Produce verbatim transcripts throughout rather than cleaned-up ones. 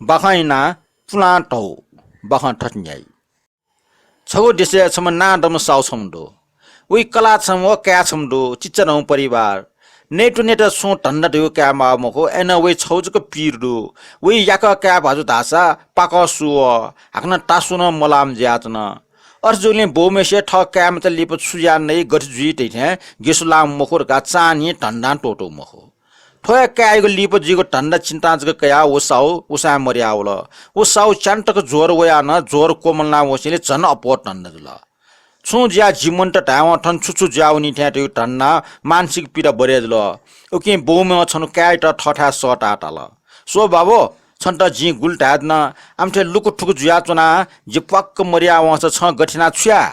बाखं इनाः पुलां धौ। बाखं थथे न्ह्याइ। छगू देशय् छम्ह नांदम्ह साहु छम्ह दु। वइ कलाः छम्ह व काय् छम्ह दु, चिच्चाधंगु परिवार। नयेत्वनेत छुं धन्दा धइगु काये माः मखु, अय्‌नं वइ छगू जक पीर दु। वइ याकः काये भाजु धाःसा पाकः सु वः, हाकनं तासु नं मलाःम्ह जुयाच्वन। अथे जूगुलिं बौम्हेसिया थः काय्‌मचा लिपा छु याये नइ, गथे जुइ धइथें गेसु लाःम्ह मखु धकाः चान्हिं धन्दां त्वःतूगु मखु। थ्व हे काय्‌यागु लिपा जुइगु धन्दा चिन्तां जक कयाः व साहु उसाँय् मदयावल। व साहु च्यान्हु तक ज्वर वयाः नं ज्वर क्वमलाना वंसेंलि झन अप्वः धन्दा जुल। छुं जुयाः जि मन्त धायेवं थन छु छु जुयावनी थें धइगु धन्दां मानसिक पीडा बढे जुल। उकिं बौम्हं छन्हु काय्‌यात थःथाय् सःताः धाल, स्व बाबु, छन्त जिं गुलि धायेधुन, आमथे लुकुथुकु जुयाच्वनाः जि प्वाक्क मदया वंसा छं गथे यानाः छु याये?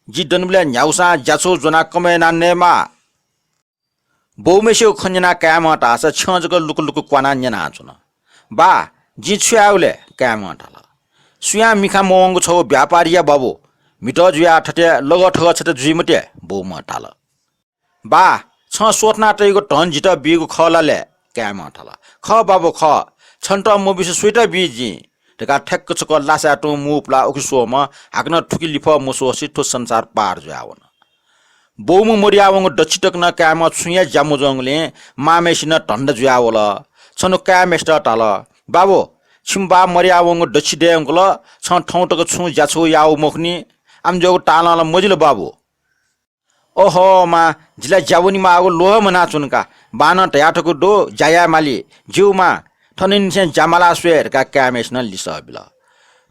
जि दनिबलय् न्ह्यागुसां ज्याछौ ज्वनाः कमय् यानाः नयेमाः। बौम्हेसिगु खँ न्यनाः काय्‌म्हं धाःसा छ्यं जक लुकुलुकु क्वानाः न्यनाच्वन। बा, जिं छु याये ले? काय्‌म्हं धाल। सुयां मिखा मवंगु छगू व्यापार या बाबु, म्हितः जुयाः थथे लगःथगः छता जुइ मते, बौम्हं धाल। बा, छं स्वथना तइगु धन जितः बीगु खः ला ले? काय्‌म्हं धाल। खः बाबु, खः। छन्त मबिसे सुइत बी जिं? धकाः ठ्याक्क छकः लासाय् तुं मू पुलाः उखे स्वःम्ह हाकनं थुखे लिफः मस्वसे थ्व संसार पार जुयावन। बौम्ह मदयावंगु दच्छि तक नं काय्‌म्हं छुं हे ज्या मजूगुलिं मांम्हेसिनं धन्दा जुयावल। छन्हु काय्‌म्हेसित धाल, बाबु, छिमि बा मदयावंगु दच्छि दये धुंकल, छं थौं तक छुं ज्याछौ याःगु मखुनि, आमज्याःगु तालं ला मजिल बाबु। ओहो मां, जि ला ज्या वनेमाःगु ल्वहं म्वानाच्वन का। बानं धयाथकूगु दु, ज्या याये माली। ज्यू मां, थनंनिसें ज्या मालाः स्वये धकाः काय्‌म्हेसिनं लिसः बिल।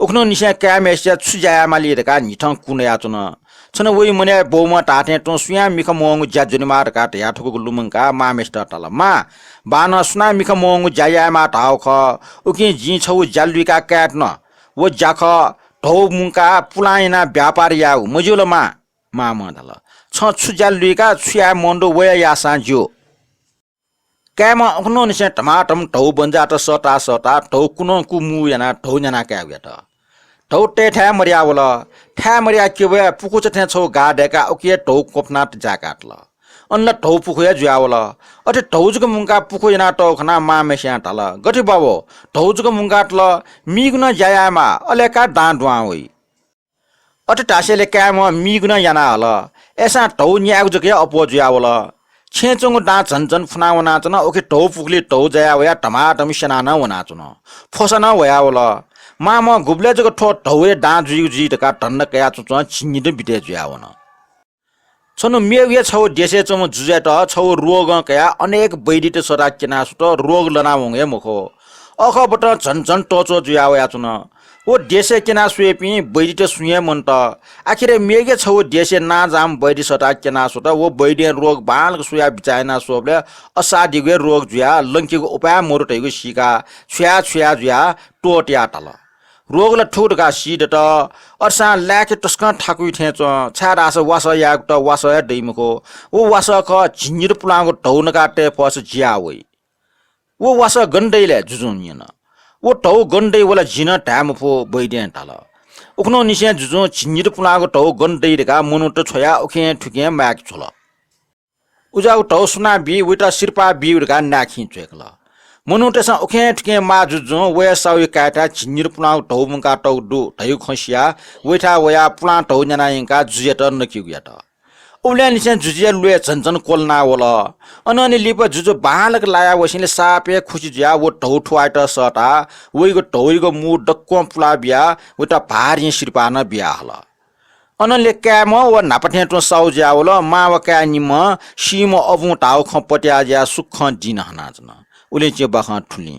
उखुन्हुनिसें काय्‌म्हेसिया छु ज्या याये माली धकाः न्हिथं कु नयाच्वन। छन्हु वइ मनय् बौम्हं धाःथें तुं सुयां मिखा मवंगु ज्या ज्वनेमाः धकाः धयाथकूगु लुमंकाः मांम्हेसित धाल, मां, बानं सुनां मिखा मवंगु ज्या यायेमाः धाःगु खः, उकिं जिं छगू ज्या लुइकाः काये धुन। व ज्या खः, धौ मुंकाः पुलां यानाः व्यापार यायेगु, मज्यू ला मां? मांम्हं धाल, छं छु ज्या लुइकाः छु याये मन दु व हे याःसां ज्यू। काय्‌म्हं उखुन्हुनिसें धमाधम धौ बन्जाःत सःताः सःताः धौ कुनं कु मू यानाः धौ न्याना कायेगु यात। धौ तयेथाय् मदयावल। थाय् मदयाः क्यबय् पुखुचा थें छगू गाः दय्‌काः उकिया धौ क्वफुनाः जाय्‌कातल। अन ला धौ पुखू हे जुयावल। अथे धौ जक मुंकाः पुखू यानातःगु खनाः मांम्हेस्यां धाल, गथे बाबु, धौ जक मुंकातल, मीगु नं ज्या यायेमाः, अले का दां दुहां वइ। अथे धासेंलि काय्‌म्हं मीगु नं याना हल। अय्‌सां धौ न्यायेगु जक हे अप्वः जुयावल। छेँय् च्वंगु दां झन झन फुना वनाच्वन। उखे धौ पुखुलिइ धौ जाया वयाः धमाधम स्यना नं वनाच्वन। फ्वसा नं वयावल। मांम्हं गुबलय् जक थ्व धौया दां जुइगु जुइ धकाः धन्दा कया च्वंच्वं झिंनिदँ बिते जुयावन। छन्हु मेगु हे छगू देशय् च्वंम्ह जुजुयात छगू रोगं कयाः अनेक वैद्यत सःताः क्यना स्वत, रोग लना वंगु हे मखु। अखःबतं झन झन तःच्वः जुया वयाच्वन। व देशय् क्यना स्वयापिं वैद्यत सुं हे मन्त। आखिरय् मेगु हे छगू देशय् नांजाःम्ह वैद्य सःताः क्यना स्वत। व वैद्यं रोग बांलाक स्वयाः बिचाः याना स्वःबलय् असाध्यगु हे रोग जुयाः लंकेगु उपाय मदु धइगु सीकाः छुया छुया जुयाः त्वःतिया ताल। रोग ला थुगु धकाः सी दत। अथेसां लाय्‌के तसकं थाकुइ थें च्वं, छाय्‌धाःसा वासः यायेगुत वासः हे दइ मखु। व वासः खः, झिंनिदँ पुलांगु धौ नकाः तये फःसा जिया वइ। व वासः गन दइ ले? जुजुं न्यन। व धौ गन दइ व ला जिं नं धाये मफु, वैद्यं धाल। उखुन्हुनिसें जुजुं झिंनिदँ पुलांगु धौ गन दइ धकाः मनूत छ्वयाः उखें थुखें माय्‌के छ्वल। उज्याःगु धौ सुनां बी, वइत सिरपाः बीगु धकाः नाय्‌खिं च्वय्‌कल। मनूतय्‌सं उखें थुखें माः जुजुं वया साहुया काय्‌थाय् झिंनिदँ पुलांगु धौ मुंकातःगु दु धइगु खँ सियाः वइथाय् वयाः पुलां धौ न्याना यंकाः जुजुयात नकेगु यात। उबलय्‌निसें जुजुया ल्वय् झन झन क्वलना वल। अनंलि लिपा जुजु बांलाक लाया वसेंलि साप हे खुसि जुयाः व धौ थुवायेत सःताः वइगु धौयागु मू दक्वं पुला बियाः वइत भारिं सिरपाः नं बिया हल। अनंलि काय्‌म्ह व न्हापा थें तुं साहु जुयावल। मां व काय् निम्हं सीम्ह अबुं धाःगु खँ पत्याः जुयाः सुखं दिं हनाच्वन। उलिंचिं बाखं थुलिं।